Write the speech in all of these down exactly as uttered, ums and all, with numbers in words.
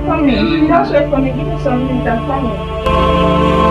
Coming. Just wait for me. Give me some minutes. I'm coming.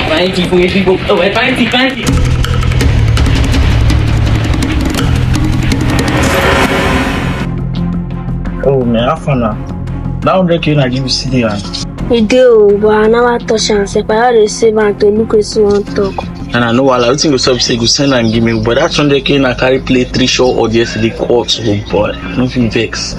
Find it for me, people. Oh, I find it, find it. Oh, man, how far now? That hundred K na give you city land. E dey o, but I never touch am sef. I just dey save am to look wetin wan talk. And I know wahala, wetin go sup say you go send am give me, but that hundred K na carry play three sure odds yesterday court, oh boy, no fit vex.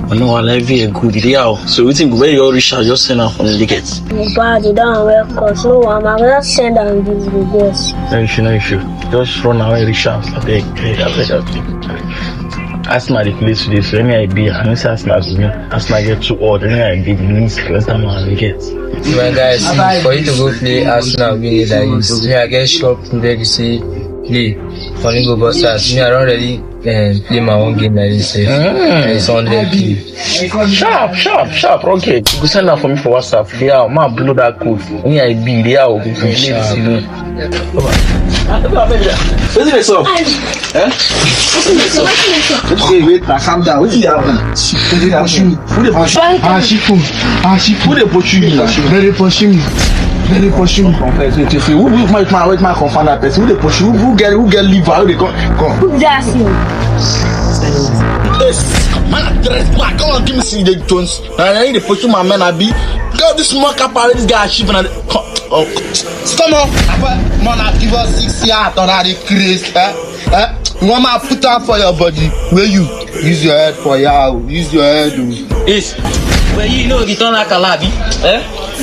I know wahala, everywhere good, e dey how. So wetin go, where you reach out, just send am for me, dey get. Mohbad, that one wey cost, no wahala, I go just send am give you, boss. No issue, no issue. Just run away, reach out, abeg, abeg, abeg, abeg. Arsenal dey play today, so any idea? I know say Arsenal go win. Arsenal get two odd. Any idea? The news, let them know they get. My guys, for you to go play Arsenal win it like this, me, I get shop there to say play. For me go bust us. Me, I don already, eh, play my own game like this, eh. Mm. It's on there. Sharp, sharp, sharp. Okay, you go send that for me for WhatsApp. Yeah, man, blow that code. Any idea? Yeah, we go play this evening. Wetin dey sup? Eh? Wetin dey sup? Wait, wait, na calm down. Wetin dey happen? Dem dey pursue me. Who dey pursue me? Ah, shikun. Ah, shikun. Who dey pursue me? Dem dey pursue me. Dem dey pursue me. Confess, wait, wait, wait. Who, who, my, my, wait, my confirm that person. Who dey pursue? Who, who get, who get liver? Who dey come, come? Who dey ask me? Yes. Man, address, man, come on, give me see the Jones. Na, na him dey pursue my men, abi? Girl, this small car parade this guy achieve, and I dey, co-, oh, come on. Abeg, man, I give us six years, and I dey craze, eh? Eh? You want man put am for your body? Where you? Use your head for yah, use your head, oh. Yes. Well, you know the turn like a abi? Eh?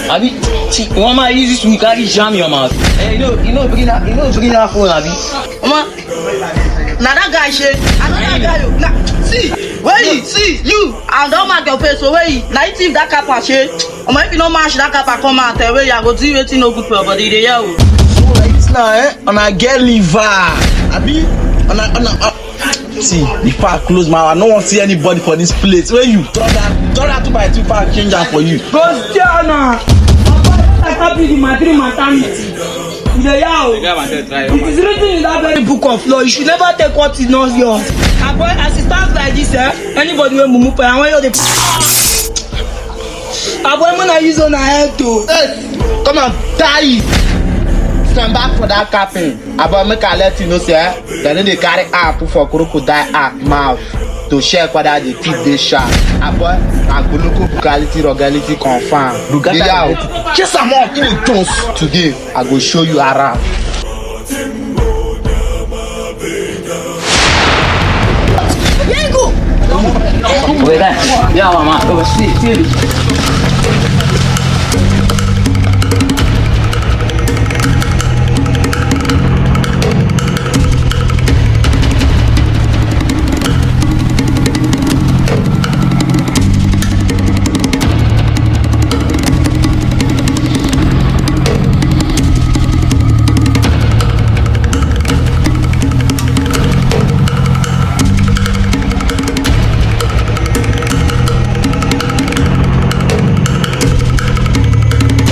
Abi, see, you want man use this to carry jam your mouth? Eh, you know, you know, bring that, you know, bring that phone, abi? Omo, na that guy, shey. I know that guy, oh. Na, see, where you, see, you, I don mark your face, so where you, na you thief that car, shey. Omo, if you no match that car, come out, eh, where you, I go do you wetin no good for your body, you dey hear, oh. So like this now, eh? Una get liver, abi? Una, una, uh, see, before I close my eye, I no wan see anybody for this place. Where you? Throw that, throw that two by two, fire change am for you. Go stay now. Papa, I can't be the matri maternity. You dey hear, oh. It is written in that very book of law. You should never take what is not yours. Aboy, as it stands like this, eh? Anybody wey mumu pay, I want you to. Aboy, man, I use on a head, oh. Hey, come and die. Stand back for that captain. Aboy, make I let you know, sir. Dem no dey carry eye put for crocodile eye mouth to check whether the teeth dey sharp. Aboy, na Aguluku brutality, rugality confirm. Brutality. Dey out. Chase am up, give me toast. Today, I go show you around. Wait, yeah, mama, go see, see.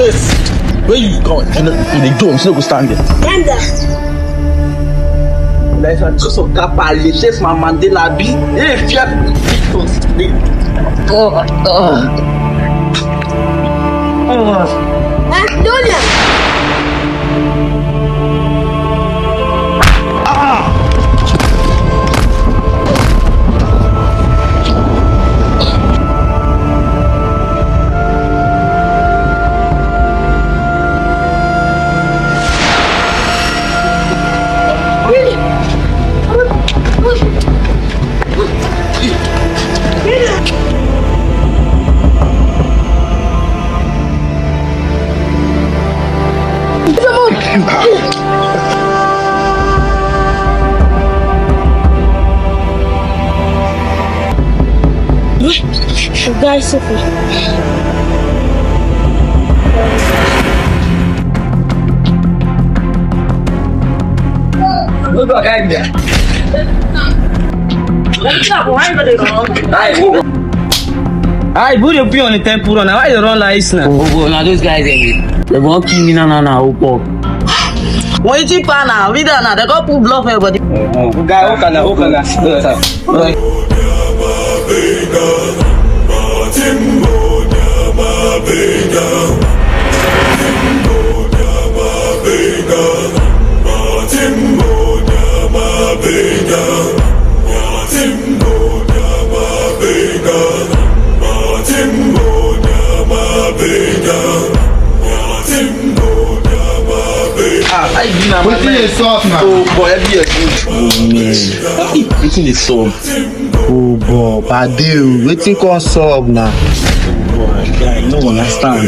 Where you go? You know, you dey do, you no go stand there. Stand there. Like, because of that, I dey chase my Mandela B. Hey, fear. Oh, oh. Oh. Ah, don't let. Guys, okay. Hi, who dey pee on the temple run? Why you run like this now? Oh, oh, na those guys, eh? They wan kill me now, now, now, oh, fuck. Wetin pa na? Leader na, they go put block for your body. Guy, okay na, okay na. Ah, I be na my Wetin dey man. Sup now? Oh boy, I be a good. Oh man. Wetin dey sup? Oh boy, pade o, wetin come sup na? Oh boy, guy, you no understand.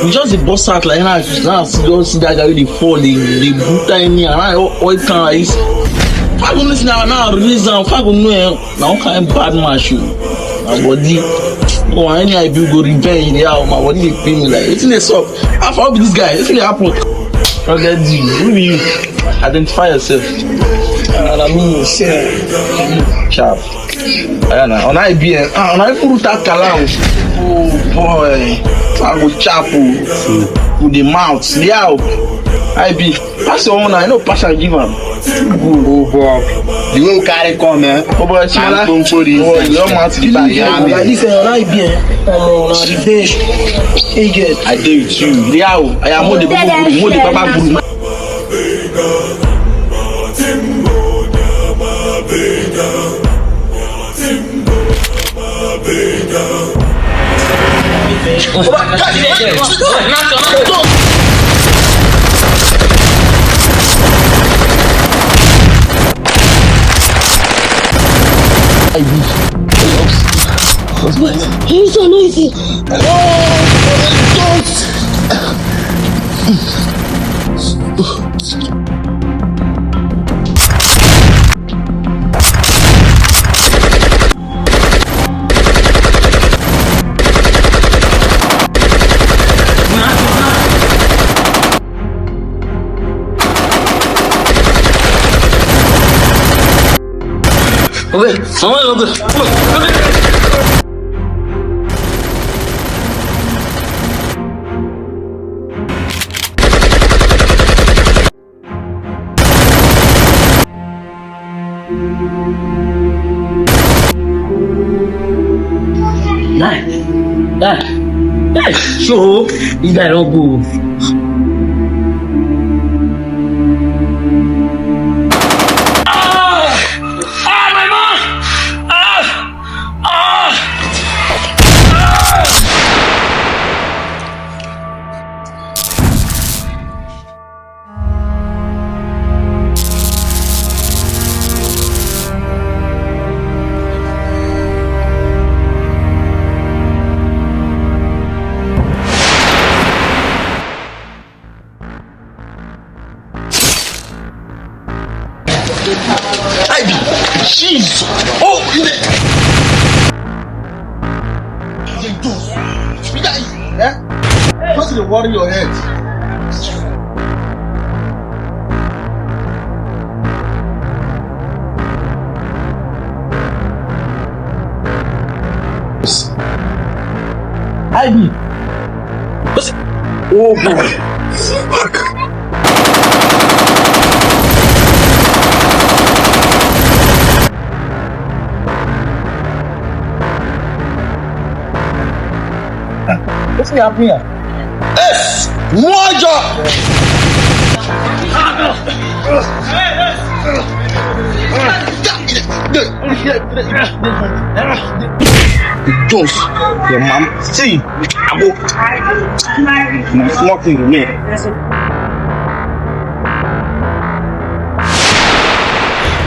We just dey burst out like now, now see, don see that guy wey dey fall, dey, dey brutal me, and I oil can like this. If I go know say na, na reason, if I go know, eh, na one kind bad man show. My body, oh, any I do go revenge, yeah, my body dey pain me like, wetin dey sup? How far be this guy? Wetin dey happen? Rugged D, who be you? Identify yourself. Ah, na me, sir. Sharp. Aya na, on I B N. Ah, on I B N, brutal kala o. Oh boy. So I go chop o. With the mouth. Yeah o. I B. Pass your own now. You know, pass and give am. Good. Oh boy. The way you carry come, eh? Oh boy, see that? Don't put it. Oh, your mouth be bad. Yeah, like this, eh, on I B N. Oh, na revenge. He get. I dey with you. Yeah o. I am more the baba guru. More the baba guru. He's so noisy. Nine. Ah. Hey, show. This guy don't go. Ah! Ah, my man! Ah! Ah! Ah! I be Jesus. Oh, in the They do. Be that easy, eh? Just dey worry your head. I be. Oh boy. Wetin dey happen here? Yes! Mojo! Just your mom. See, I go. Na small thing remain.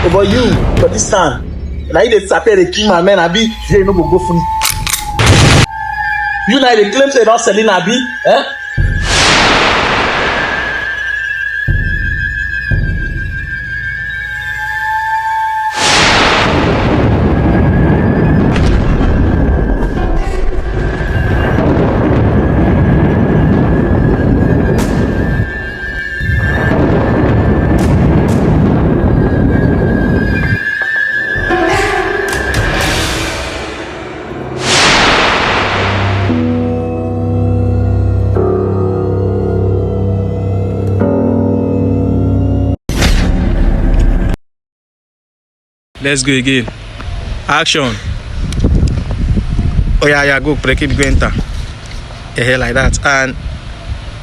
Oh, but you, for this time, now you dey disappear, dey kill my men, abi? You no go go free. You now dey claim say you don sell in, abi? Eh? Let's go again. Action. Oh yeah, yeah, go, break it, go enter. Yeah, yeah, like that. And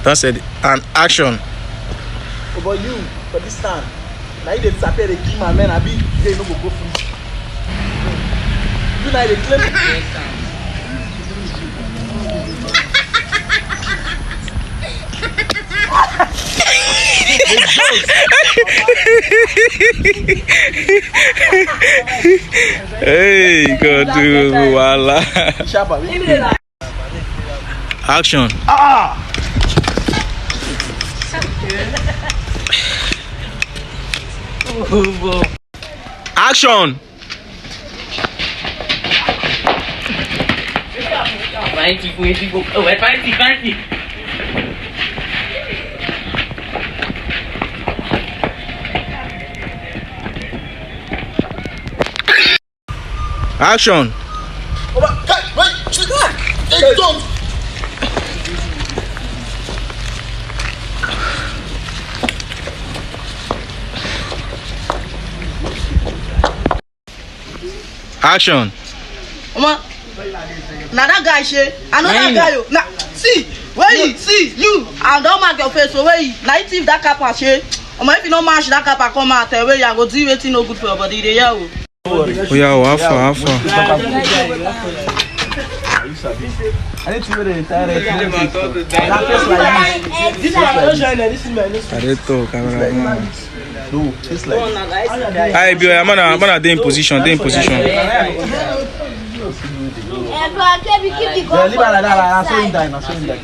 that's it. And action. Oh, but you, for this time, now you dey disappear, dey kill my men, abi? You no go go free. You now dey claim. Hey, God, do wahala. Action. Ah! Action. Find it, find it, find it. Action. Oba, kai, wait, shit. Hey, don't. Action. Omo, na that guy, shey. Another guy, oh. Na, see, where you, see, you, I don mark your face, so where you, na you thief that kapa, shey. Omo, if you no match that kapa, come out, eh, where you, I go do you wetin no good for your body, you dey hear, oh. Oh yeah, oh, how far, how far? I need to wear the entire red. That face like this. This one, I don't join, this is my, this I dey talk, camera man. No, face like this. Hi, boy, I'm gonna, I'm gonna dey in position, dey in position. Eh, bro, Kebi, keep the gun. Yeah, leave her like that, like that. So him die, na so him die.